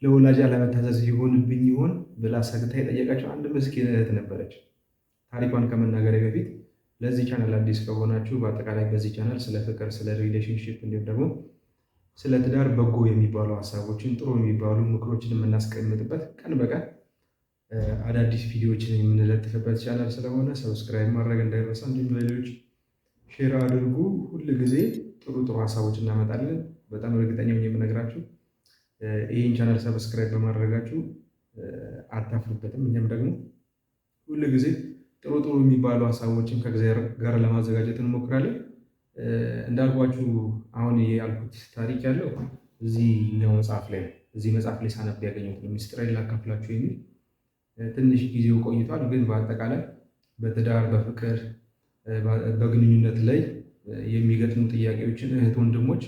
ለወላጅ አለመታዘዝ ይሆንብኝ ይሆን ብላ ሰግታ የጠየቀችው አንድ ምስኪን እህት ነበረች። ታሪኳን ከመናገሬ በፊት ለዚህ ቻናል አዲስ ከሆናችሁ በአጠቃላይ በዚህ ቻናል ስለ ፍቅር፣ ስለ relationship እንዲሁም ደግሞ ስለ ትዳር በጎ የሚባሉ ሀሳቦችን ጥሩ የሚባሉ ምክሮችን የምናስቀምጥበት ቀን በቀን አዳዲስ ቪዲዮዎችን የምንለጥፍበት ቻናል ስለሆነ subscribe ማድረግ እንዳይረሳ፣ እንዲሁም ለሌሎች share አድርጉ። ሁል ጊዜ ጥሩ ጥሩ ሀሳቦች እናመጣለን። በጣም እርግጠኛ የምነግራችሁ ይህን channel subscribe በማድረጋችሁ አታፍሩበትም። እኛም ደግሞ ሁል ጊዜ ጥሩ ጥሩ የሚባሉ ሀሳቦችን ከእግዚአብሔር ጋር ለማዘጋጀት እንሞክራለን። እንዳልኳችሁ አሁን ያልኩት ታሪክ ያለው እዚህኛው መጽሐፍ ላይ ነው። እዚህ መጽሐፍ ላይ ሳነብ ያገኘሁት ነው። ሚስጥሬን ላካፍላችሁ የሚል ትንሽ ጊዜው ቆይቷል። ግን በአጠቃላይ በትዳር በፍቅር በግንኙነት ላይ የሚገጥሙ ጥያቄዎችን እህት ወንድሞች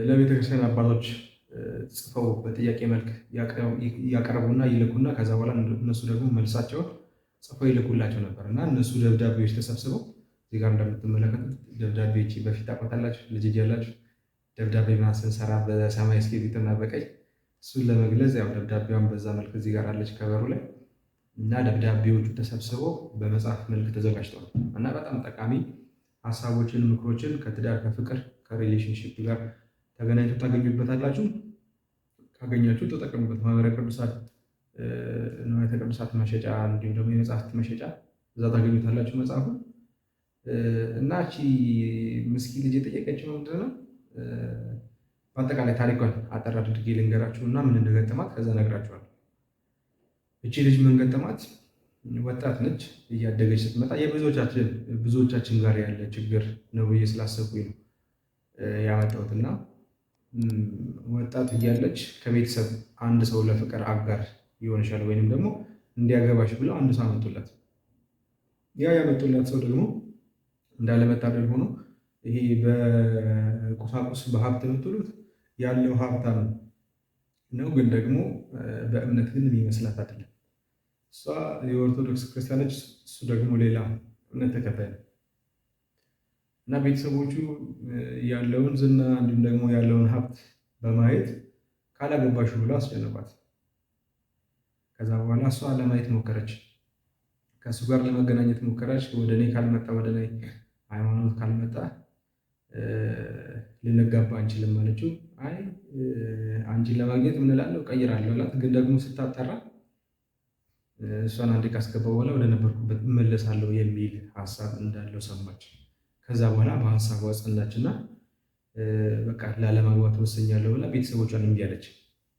ለቤተክርስቲያን አባቶች ጽፈው በጥያቄ መልክ ያቀርቡና ይልኩና ከዛ በኋላ እነሱ ደግሞ መልሳቸውን ጽፈው ይልኩላቸው ነበር እና እነሱ ደብዳቤዎች ተሰብስበው እዚህ ጋር እንደምትመለከቱት ደብዳቤዎች በፊት ታውቋታላችሁ፣ ልጅ እያላችሁ ደብዳቤ ምናምን ስንሰራ በሰማይ እስክሪብቶና በቀይ እሱን ለመግለጽ ያው ደብዳቤዋን በዛ መልክ እዚህ ጋር አለች ከበሩ ላይ እና ደብዳቤዎቹ ተሰብስበው በመጽሐፍ መልክ ተዘጋጅተዋል እና በጣም ጠቃሚ ሀሳቦችን፣ ምክሮችን ከትዳር ከፍቅር ከ relationship ጋር ተገናኝቶ ታገኙበታላችሁ። ካገኛችሁ ተጠቀሙበት። ማህበረ ቅዱሳን ንዋያተ ቅዱሳት መሸጫ እንዲሁም ደግሞ የመጽሐፍት መሸጫ እዛ ታገኙታላችሁ መጽሐፉን። እና እቺ ምስኪን ልጅ የጠየቀችው ምንድን ነው? በአጠቃላይ ታሪኳን አጠር አድርጌ ልንገራችሁ እና ምን እንደገጠማት ከዛ እነግራችኋለሁ። እቺ ልጅ ምን ገጠማት? ወጣት ነች። እያደገች ስትመጣ የብዙዎቻችን ጋር ያለ ችግር ነው ብዬ ስላሰብኩኝ ነው ያመጣሁት። እና ወጣት እያለች ከቤተሰብ አንድ ሰው ለፍቅር አጋር ይሆንሻል ወይንም ደግሞ እንዲያገባሽ ብለው አንድ ሰው አመጡላት። ያ ያመጡላት ሰው ደግሞ እንዳለመታደል ሆኖ ይሄ በቁሳቁስ በሀብት የምትሉት ያለው ሀብታም ነው፣ ግን ደግሞ በእምነት ግን የሚመስላት አይደለም። እሷ የኦርቶዶክስ ክርስቲያኖች፣ እሱ ደግሞ ሌላ እምነት ተከታይ ነው እና ቤተሰቦቹ ያለውን ዝና እንዲሁም ደግሞ ያለውን ሀብት በማየት ካላገባሹ ብለው አስጨነቋት። ከዛ በኋላ እሷ ለማየት ሞከረች፣ ከእሱ ጋር ለመገናኘት ሞከረች። ወደ እኔ ካልመጣ ወደ እኔ ሃይማኖት ካልመጣ ልንጋባ አንችልም አለችው። አይ አንቺን ለማግኘት ምን እላለሁ እቀይራለሁ አላት። ግን ደግሞ ስታጠራ እሷን አንዴ ካስገባ በኋላ ወደ ነበርኩበት እመለሳለሁ የሚል ሀሳብ እንዳለው ሰማች። ከዛ በኋላ በሀሳቧ ጸናችና በቃ ላለማግባት ወሰኛለሁ ብላ ቤተሰቦቿን እምቢ አለች።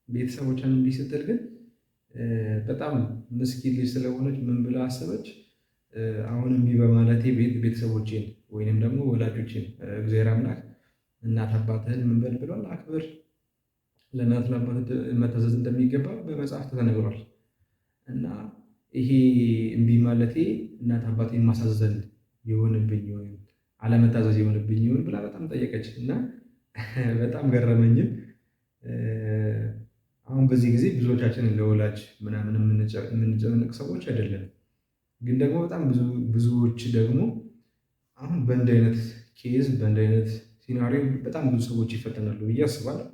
ቤተሰቦቿን እምቢ ስትል ግን በጣም ምስኪን ልጅ ስለሆነች ምን ብላ አሰበች? አሁን እምቢ በማለቴ ቤተሰቦቼን ወይንም ደግሞ ወላጆቼን እግዚአብሔር አምላክ እናት አባትህን ምን በል ብሏል፣ አክብር፣ ለእናት ለአባት መታዘዝ እንደሚገባ በመጽሐፍ ተነግሯል። እና ይሄ እምቢ ማለቴ እናት አባቴን ማሳዘን የሆንብኝ ወይም አለመታዘዝ የሆንብኝ ይሆን ብላ በጣም ጠየቀች። እና በጣም ገረመኝም። አሁን በዚህ ጊዜ ብዙዎቻችንን ለወላጅ ምናምን የምንጨነቅ ሰዎች አይደለም። ግን ደግሞ በጣም ብዙዎች ደግሞ አሁን በእንዲህ አይነት case በእንዲህ አይነት scenario በጣም ብዙ ሰዎች ይፈተናሉ ብዬ አስባለሁ።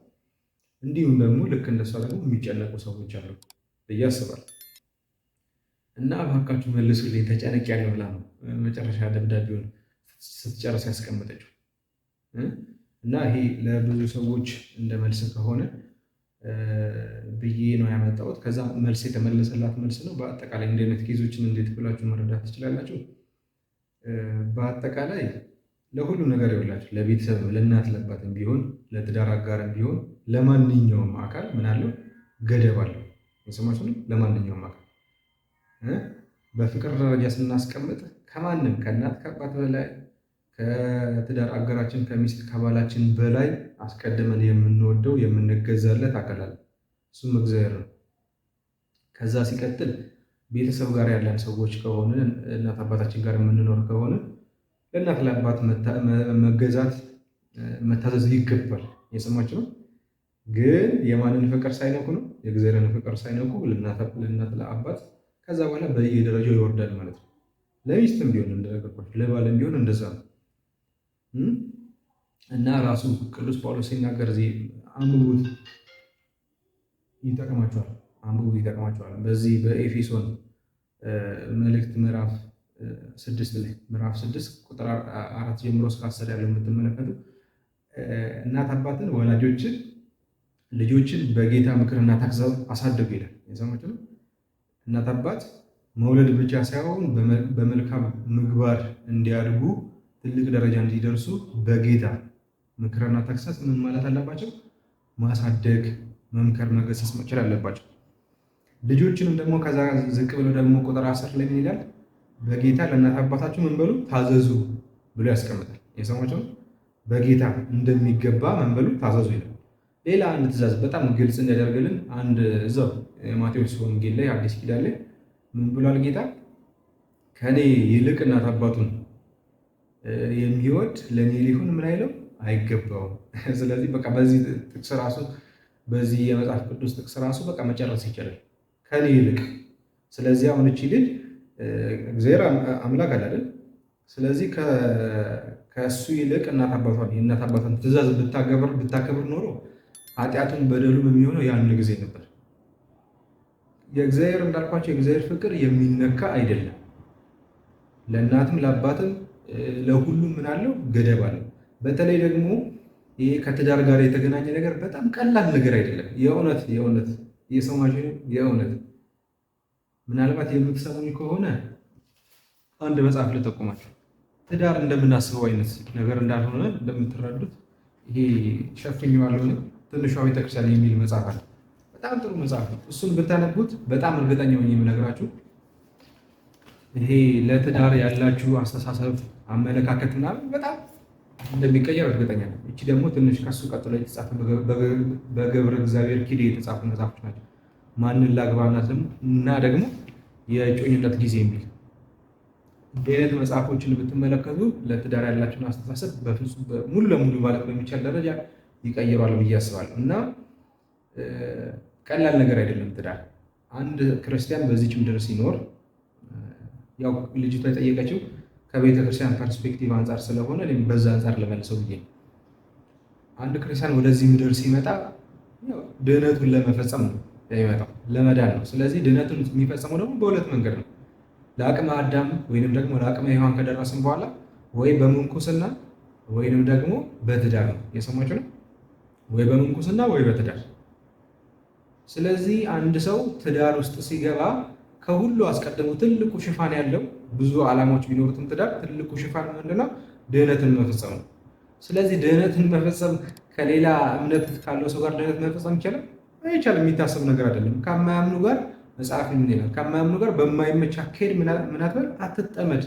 እንዲሁም ደግሞ ልክ እንደሷ ደግሞ የሚጨነቁ ሰዎች አሉ ብዬ አስባለሁ። እና እባካችሁ መልሱልኝ ተጨንቄያለሁ ብላ ነው መጨረሻ ደብዳቤውን ስትጨርስ ያስቀመጠችው። እና ይሄ ለብዙ ሰዎች እንደ መልስ ከሆነ ብዬ ነው ያመጣሁት። ከዛ መልስ የተመለሰላት መልስ ነው። በአጠቃላይ እንዲህ አይነት case ኦችን እንዴት ብላችሁ መረዳት ትችላላችሁ? በአጠቃላይ ለሁሉም ነገር ይውላችሁ፣ ለቤተሰብ፣ ለእናት ለአባትም ቢሆን ለትዳር አጋርም ቢሆን ለማንኛውም አካል ምን አለው ገደብ አለው። የሰማችሁ ነው። ለማንኛውም አካል በፍቅር ደረጃ ስናስቀምጥ ከማንም ከእናት ከአባት በላይ ከትዳር አጋራችን ከሚስት ከባላችን በላይ አስቀድመን የምንወደው የምንገዛለት አካል አለ። እሱም እግዚአብሔር ነው። ከዛ ሲቀጥል ቤተሰብ ጋር ያለን ሰዎች ከሆንን እናት አባታችን ጋር የምንኖር ከሆነ ለእናት ለአባት መገዛት መታዘዝ ይገባል። የሰማችሁ ነው። ግን የማንን ፍቅር ሳይነኩ ነው? የእግዚአብሔርን ፍቅር ሳይነኩ ለእናት ለአባት፣ ከዛ በኋላ በየደረጃው ይወርዳል ማለት ነው። ለሚስትም ቢሆን እንደነገርኳችሁ፣ ለባልም ቢሆን እንደዛ ነው። እና ራሱ ቅዱስ ጳውሎስ ሲናገር እዚህ አንብቡት። ይጠቅማቸዋል፣ አንብቡ፣ ይጠቅማቸዋል። በዚህ በኤፌሶን መልእክት ምዕራፍ 6 ላይ ምዕራፍ 6 ቁጥር 4 ጀምሮ እስከ 10 ያለው የምትመለከቱ እናት አባትን፣ ወላጆችን፣ ልጆችን በጌታ ምክርና ተግሣጽ አሳድጉ ይላል። የሰማችሁ ነው። እናት አባት መውለድ ብቻ ሳይሆን በመልካም ምግባር እንዲያድጉ ትልቅ ደረጃ እንዲደርሱ በጌታ ምክርና ተግሣጽ ምን ማለት አለባቸው? ማሳደግ፣ መምከር፣ መገሰጽ መቻል አለባቸው። ልጆችንም ደግሞ ከዛ ዝቅ ብሎ ደግሞ ቁጥር 10 ላይ ምን ይላል? በጌታ ለእናት አባታችሁ ምን በሉ ታዘዙ ብሎ ያስቀምጣል። የሰማችሁ ነው። በጌታ እንደሚገባ ምን በሉ ታዘዙ ይላል። ሌላ አንድ ትእዛዝ በጣም ግልጽ እንዲያደርግልን አንድ እዛው የማቴዎስ ወንጌል ላይ አዲስ ኪዳን ላይ ምን ብሏል ጌታ? ከኔ ይልቅ እናት አባቱን የሚወድ ለእኔ ሊሆን ምን አይለው አይገባውም። ስለዚህ በቃ በዚህ ጥቅስ ራሱ በዚህ የመጽሐፍ ቅዱስ ጥቅስ ራሱ በቃ መጨረስ ይችላል፣ ከኔ ይልቅ። ስለዚህ አሁን እቺ ልጅ እግዚአብሔር አምላክ አለ አይደል? ስለዚህ ከእሱ ይልቅ እናት አባቷን የእናት አባቷን ትእዛዝ ብታከብር ኖሮ ኃጢአቱን በደሉም የሚሆነው ያን ጊዜ ነበር። የእግዚአብሔር እንዳልኳቸው የእግዚአብሔር ፍቅር የሚነካ አይደለም። ለእናትም ለአባትም ለሁሉም ምን አለው ገደብ አለው። በተለይ ደግሞ ይሄ ከትዳር ጋር የተገናኘ ነገር በጣም ቀላል ነገር አይደለም። የእውነት የእውነት እየሰማችሁ ነው። የእውነት ምናልባት የምትሰሙኝ ከሆነ አንድ መጽሐፍ ልጠቁማችሁ። ትዳር እንደምናስበው አይነት ነገር እንዳልሆነ እንደምትረዱት ይሄ ሸፍኜዋለሁ ትንሿ ቤተክርስቲያን የሚል መጽሐፍ አለ። በጣም ጥሩ መጽሐፍ ነው። እሱን ብታነቡት በጣም እርግጠኛ ሆኜ የምነግራችሁ ይሄ ለትዳር ያላችሁ አስተሳሰብ፣ አመለካከት ምናምን በጣም እንደሚቀየር እርግጠኛ ነው። እቺ ደግሞ ትንሽ ከሱ ቀጥሎ የተጻፈ በገብረ እግዚአብሔር ኪዴ የተጻፉ መጽሐፎች ናቸው። ማንን ላግባናት እና ደግሞ የእጮኝነት ጊዜ የሚል እንዲህ አይነት መጽሐፎችን ብትመለከቱ ለትዳር ያላችሁን አስተሳሰብ በፍጹም ሙሉ ለሙሉ ማለት በሚቻል ደረጃ ይቀይሯል ብዬ አስባለሁ። እና ቀላል ነገር አይደለም ትዳር። አንድ ክርስቲያን በዚች ምድር ሲኖር ያው ልጅቷ የጠየቀችው ከቤተ ክርስቲያን perspective አንጻር ስለሆነ እኔም በዛ አንጻር ለመልሰው ብዬ ነው። አንድ ክርስቲያን ወደዚህ ምድር ሲመጣ ድህነቱን ለመፈጸም ነው የሚመጣው፣ ለመዳን ነው። ስለዚህ ድህነቱን የሚፈጸመው ደግሞ በሁለት መንገድ ነው። ለአቅመ አዳም ወይንም ደግሞ ለአቅመ ሔዋን ከደረስን በኋላ ወይ በምንኩስና ወይንም ደግሞ በትዳር ነው። የሰማችሁ ነው። ወይ በምንኩስና ወይ በትዳር። ስለዚህ አንድ ሰው ትዳር ውስጥ ሲገባ ከሁሉ አስቀድሞ ትልቁ ሽፋን ያለው ብዙ ዓላማዎች ቢኖሩትም ትዳር ትልቁ ሽፋን ምንድነው? ድህነትን መፈጸም ነው። ስለዚህ ድህነትን መፈጸም ከሌላ እምነት ካለው ሰው ጋር ድህነት መፈጸም ይቻላል? አይቻልም። የሚታሰብ ነገር አይደለም። ከማያምኑ ጋር መጽሐፍ ምን ይላል? ከማያምኑ ጋር በማይመች አካሄድ ምን አትበል፣ አትጠመድ።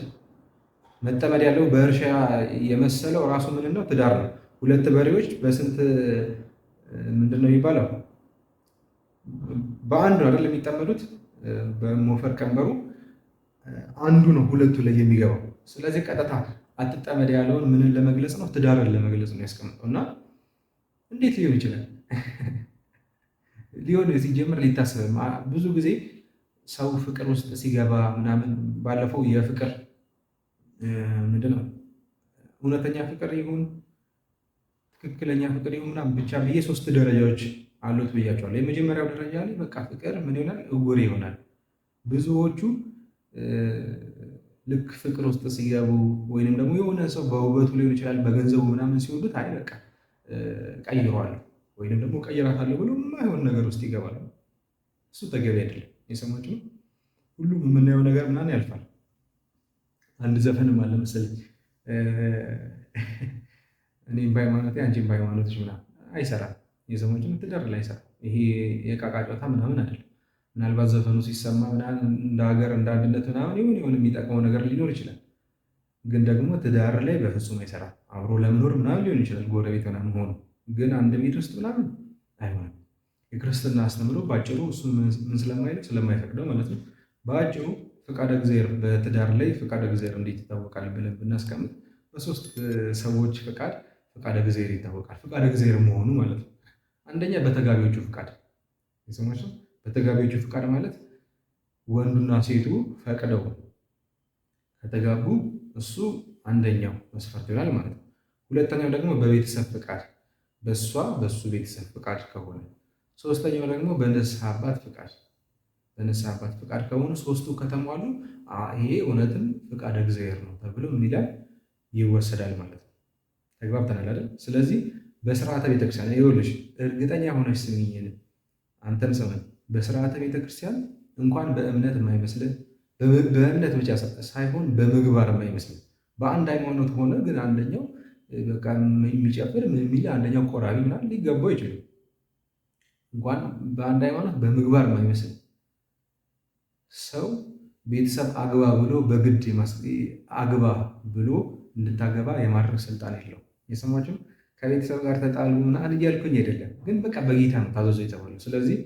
መጠመድ ያለው በእርሻ የመሰለው ራሱ ምን ነው? ትዳር ነው። ሁለት በሬዎች በስንት ምንድን ነው የሚባለው? በአንዱ አይደል የሚጠመዱት በሞፈር ቀንበሩ አንዱ ነው ሁለቱ ላይ የሚገባው። ስለዚህ ቀጥታ አትጠመድ ያለውን ምንን ለመግለጽ ነው? ትዳርን ለመግለጽ ነው ያስቀምጠው። እና እንዴት ሊሆን ይችላል? ሊሆን ሲጀምር ሊታሰብ ብዙ ጊዜ ሰው ፍቅር ውስጥ ሲገባ ምናምን ባለፈው የፍቅር ምንድን ነው እውነተኛ ፍቅር ይሁን ትክክለኛ ፍቅር ይሁን ምናምን ብቻ ብዬ ሶስት ደረጃዎች አሉት ብያቸዋለሁ። የመጀመሪያው ደረጃ ላይ በቃ ፍቅር ምን ይሆናል? እውር ይሆናል። ብዙዎቹ ልክ ፍቅር ውስጥ ሲገቡ ወይንም ደግሞ የሆነ ሰው በውበቱ ሊሆን ይችላል በገንዘቡ ምናምን ሲወዱት አይ በቃ ቀይረዋለሁ ወይንም ደግሞ ቀይራታለሁ ብሎ የማይሆን ነገር ውስጥ ይገባል። እሱ ተገቢ አይደለም። የሰማችሁ ነው። ሁሉም የምናየው ነገር ምናምን ያልፋል። አንድ ዘፈንም አለ መሰለኝ እኔም በሃይማኖቴ አንቺም በሃይማኖትሽ ምናምን አይሰራም። የሰማችሁ ነው። ትዳር ላይ አይሰራም። ይሄ የዕቃቃ ጨዋታ ምናምን አይደለም። ምናልባት ዘፈኑ ሲሰማ ምናምን እንደ ሀገር እንደ አንድነት ምናምን ይሁን ይሁን የሚጠቅመው ነገር ሊኖር ይችላል። ግን ደግሞ ትዳር ላይ በፍጹም አይሰራም። አብሮ ለመኖር ምናምን ሊሆን ይችላል ጎረቤት ምናምን ሆኖ ግን አንድ ቤት ውስጥ ምናምን አይሆንም። የክርስትና አስተምሮ በአጭሩ እሱ ምን ስለማይለው ስለማይፈቅደው ማለት ነው። በአጭሩ ፈቃደ እግዚአብሔር በትዳር ላይ ፈቃደ እግዚአብሔር እንዴት ይታወቃል ብለን ብናስቀምጥ በሶስት ሰዎች ፈቃድ ፈቃደ እግዚአብሔር ይታወቃል። ፈቃደ እግዚአብሔር መሆኑ ማለት ነው። አንደኛ በተጋቢዎቹ ፍቃድ የሰማችሁ፣ በተጋቢዎቹ ፍቃድ ማለት ወንዱና ሴቱ ፈቅደው ከተጋቡ እሱ አንደኛው መስፈርት ይሆናል ማለት ነው። ሁለተኛው ደግሞ በቤተሰብ ፍቃድ በእሷ በእሱ ቤተሰብ ፍቃድ ከሆነ፣ ሶስተኛው ደግሞ በንስሐ አባት ፍቃድ፣ በንስሐ አባት ፍቃድ ከሆኑ ሶስቱ ከተሟሉ ይሄ እውነትም ፍቃደ እግዚአብሔር ነው ተብሎ ምን ይላል? ይወሰዳል ማለት ነው። ተግባብተናል አይደል? ስለዚህ በስርዓተ ቤተክርስቲያን ይኸውልሽ፣ እርግጠኛ ሆነሽ ስሚኝ፣ አንተም ስማኝ። በስርዓተ ቤተክርስቲያን እንኳን በእምነት የማይመስልህ፣ በእምነት ብቻ ሳይሆን በምግባር የማይመስልህ፣ በአንድ ሃይማኖት ሆነ ግን አንደኛው በቃ የሚጨፍር ምን የሚል፣ አንደኛው ቆራቢ ምናምን ሊገባው ይችላል። እንኳን በአንድ ሃይማኖት በምግባር የማይመስል ሰው ቤተሰብ አግባ ብሎ በግድ አግባ ብሎ እንድታገባ የማድረግ ስልጣን የለው። የሰማችሁ? ከቤተሰብ ጋር ተጣሉ ምናምን እያልኩኝ አይደለም፣ ግን በቃ በጌታ ነው ታዘዙ የተባለው። ስለዚህ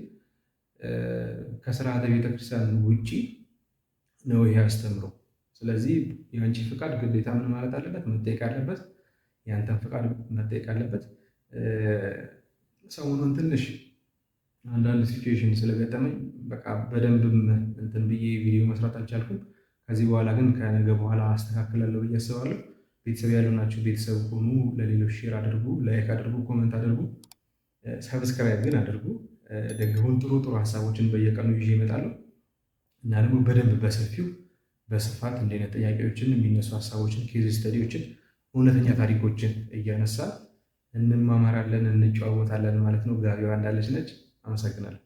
ከስርዓተ ቤተክርስቲያን ውጪ ነው ይሄ አስተምሮ። ስለዚህ የአንቺ ፍቃድ ግዴታ ምን ማለት አለበት? መጠየቅ አለበት። የአንተን ፍቃድ መጠየቅ አለበት። ሰሞኑን ትንሽ አንዳንድ situation ስለገጠመኝ በቃ በደንብም እንትን ብዬ ቪዲዮ መስራት አልቻልኩም። ከዚህ በኋላ ግን ከነገ በኋላ አስተካክላለሁ ብዬ አስባለሁ። ቤተሰብ ያልሆናችሁ ቤተሰብ ሆኑ፣ ለሌሎች share አድርጉ፣ like አድርጉ፣ comment አድርጉ፣ subscribe ግን አድርጉ። ደግሁን ጥሩ ጥሩ ሀሳቦችን በየቀኑ ይዤ እመጣለሁ እና ደግሞ በደንብ በሰፊው በስፋት እንዲህ ዓይነት ጥያቄዎችን፣ የሚነሱ ሀሳቦችን፣ case study ዎችን፣ እውነተኛ ታሪኮችን እያነሳ እንማማራለን፣ እንጨዋወታለን ማለት ነው። ጋቢዋ እንዳለች ነች። አመሰግናለሁ።